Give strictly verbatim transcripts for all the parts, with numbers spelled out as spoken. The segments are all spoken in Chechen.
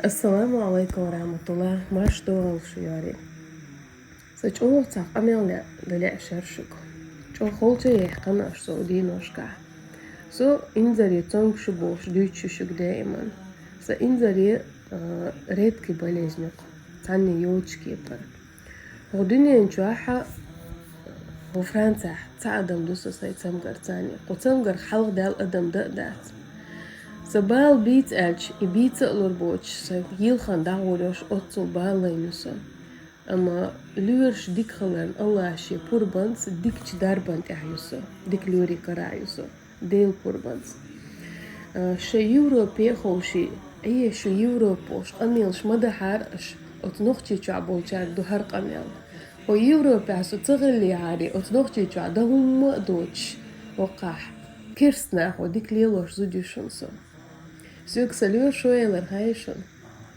Ассаламу Ӏалайкум ва рахьматуллахӀ. Марша догӀийла шу, йоарий. Са чӀоагӀа цхьа къамел ле-, да лаьа шера шуга. ЧӀоагӀа холча яьккхина аша со дийношкахь. Со инзаре цомгуш ю бохуш дуьйцуш ю шуга даиман. Сан инзаре, а, редкий болезнь ю-кх, цхьанне йоцуш кепара. ХӀокху дуьнен чохь а, хӀокху Францехь цхьа адам ду со сайн цамгарца. Кху цамгарх хьалха даьлла адам дан а дац. Сан бала бийца аьлча, и бийца а лур боцуш, сайн йилхана дӀагӀур йолуш оццул бала лайна ю со. Амма лоьраш дика хиларна АллахӀа шен пурбанца дикачу дарбан тӀехь ю со, дика лоьрийн карахь ю со. Делан пурбанца. А, шайн Европе а ховший, Ӏе, шу Европа бохуш къамелаш ма дахьара аша, оцу Нохчийчохь болчаьрга ду хӀара къамел. Хьо Европехь со ца хиллехьара, оцу Нохчийчохь дан хӀумма а доцуш, хӀокхахь керста нахо дика лелош зуда ю шуна со. Соьга сан лоьраш хӀун элира хаьий шуна?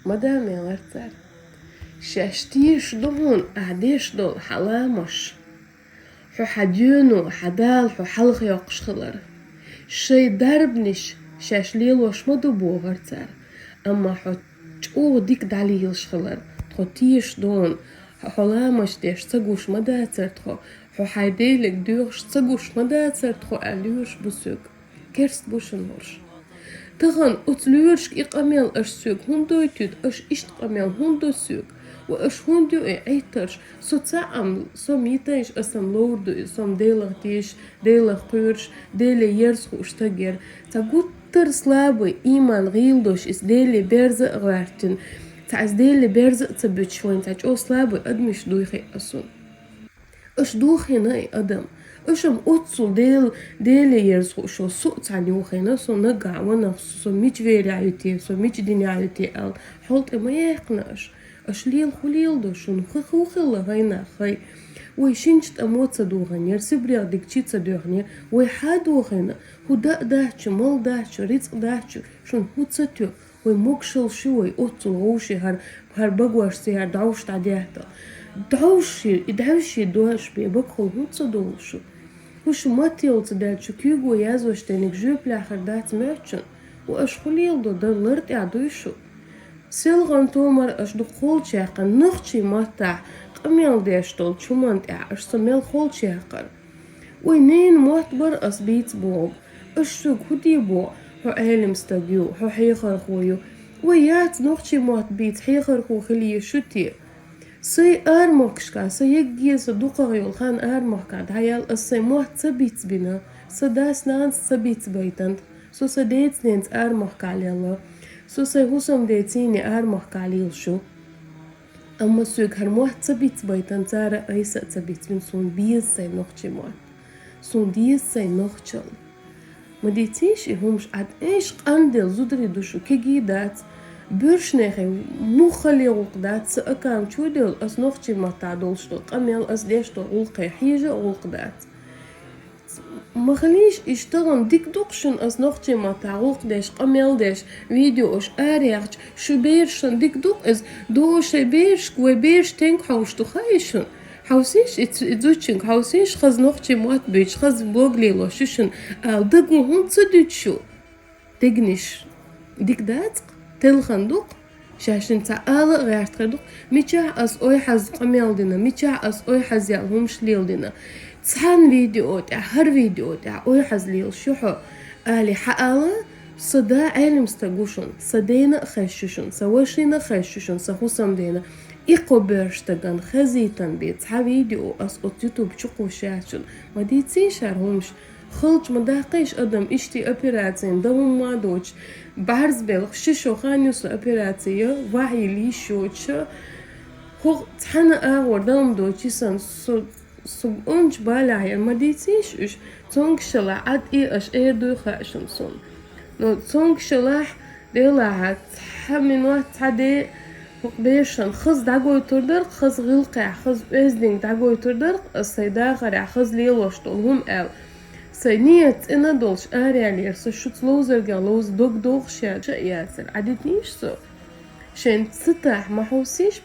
Мадам, элира цара, шаьш тешаш ду хьуна ахь деш долу хьан ламаш. Хьо хьан доьно, хьан Дала хьо хьалха йоккхуш хилар. Шайн дарбанаш шаьш лелош ма ду, бохура цара, амма хьо чӀогӀа дика дӀалелаш хилар. Тхо тешаш ду хьуна, хьо ламаш деш ца гуш ма дацара тхо, хьо хьайн Деле доьхуш ца гуш ма дацара тхо, аьлла лоьраш бу соьга. Керста бу шуна хӀорш. Тахана оцу лоьрашка и къамел аша соьга хӀунда дойтуьйту, аша иштта къамел хӀунда до соьга? Ва аша хӀунда ю и Ӏиттарш? Со цхьаъ-м, со-м йитайша, аса-м ловр ду и, со-м Делах тешаш, Делах кхоьруш, Деле ерза хууш стаг яра. Цхьа гуттар а слабый, ийман гӀийла долуш, иза Деле берза а гӀоьртина, цхьа иза Деле берза а ца буьтуш, вайна цхьа чӀогӀа слабый адамаш дуй хиъна суна. Аша дохийна и адам. Аша-м оццул Дел-, Деле ерза хууш йолу со а цхьаьна йохийна, со наггахь ванах, со мича верехь ю те, со мича динехь ю те аьлла, хьол тӀе ма яьккхина аша. Аша лела хӀун леладо шуна, хи хӀун хилла хӀай нах хӀай? Вай шинча тӀамо ца дохийнера, Сибрех дикачий ца доьхнера, вай хьан дохийна? ХӀун дан а дац шу, мала дац шу, рицкъ дац шу, шуна хӀун ца тоь? Вай могушалла шу вай, оццул гӀовши хӀара, хӀара багошца хӀара дӀовш дӀадетта. ДӀовш ю, и дӀовш ю дош бен, багахула хӀунда ца долу шу? ХӀу шу маттаяллалц даьлча, шу куьйго яздеш дерг жоьпаллехь хир дац моьтту шуна? Ва аша хӀун леладо, дан лар тӀехь дуй шу? Селхана томар аша дукха холчаьккхина, нохчийн маттахь къамел деш долчу хӀуманна тӀехь аша со мел холчаяккхара. Вай ненан мотт бара ас бийца бохург. Ас шуьга хӀун де боху, хьо Ӏелам стаг ю, хьо хьехархо ю? Вай яц нохчийн мотт бийца хьехархо хила еза шу те? Сайн арамахкашка, сан егге сан дукхагӀа йолу хан арамахкахь дӀаяьлла, ас сайн мотт ца бицбина, сан дас-нанас ца бицбайтант, со сан деца-ненаца арамахкахь лелла, со сайн хӀусамдеца-йине арамахкахь лелаш ю. Амма соьга хӀара мотт ца бицбайтан, цара айса а ца бицбина, суна беза сайн нохчийн мотт. Суна деза сайн нохчалла. Ма дийцийша и хӀумаш, Ӏад эш къанделла зударий ду шу, кегий дац. Боьршнехе муххале гӀуллакх дац, сан аккаунт чу а девлла, ас нохчийн маттахь долуш долу къамел, ас деш долу гӀуллакхе хьежа а гӀуллакх дац. Ма хилийша иштта, тахана дика ду-кх шуна ас нохчийн маттахь гӀуллакх деш, къамел деш, видеош араяьхча, шу берашна дика ду-кх иза, догӀу шайн берашка, вай бераш тенга хьовш ду хаий шуна? Хьовсийша и ц-, и зудчуьнга, хьовсийша хаза нохчийн мотт буьйцуш, хаза блог лелош ю шуна ала, дагахь хӀунда ца дуьту шу? Дегнаш дика дац-кх, телхина ду-кх, шаьшшинца ала а гӀерта хир ду-кх. Мичахь ас ойхьаза къамел дина, мичахь ас ойхьаза яьлла хӀумаш леладина. Цхьана видео тӀехь, хӀара видео тӀехь ойхьаза лелаш ю хьо, али хьаала, сан да Ӏелам стаг ву шуна, сан дена а хезаш ю шуна, сан вашина а хезаш ю шуна, сан хӀусамдена. И кхо боьрша стагана хезийтан бен цхьа видео ас оцу ютуб чу кхуссуш яц шуна. Ма дийцийша хӀара хӀумаш. Халча ма даккхийша адам иштта операцина дан хӀумма а доцуш. БӀарз белхан ши шо хан ю сан операци, вахьйилла йиш йоцуш. ХӀокху цхьана агӀор дан хӀума доцуш сан, со, со ончу балехь яра, ма дийцийша уьш. Цуьнга шалахь, Ӏад и аша эр дуй хаьа шуна суна. Но цуьнга шалахь, делахь, цхьа минот, цхьа де, хӀокху берашна хаза дӀагойтур дара-кх, хаза гӀиллакхехь, хаза оьздангаллехь дӀагойтур дара-кх ас сайн дахарехь хаза лелош долу хӀума аьлла. Сайн ният цӀена долуш араяьллера, сан шуьца ловзаргех ловза дог дохуш яцара, Ӏадитийша со. Шайна ца тахь, ма хьовсийша.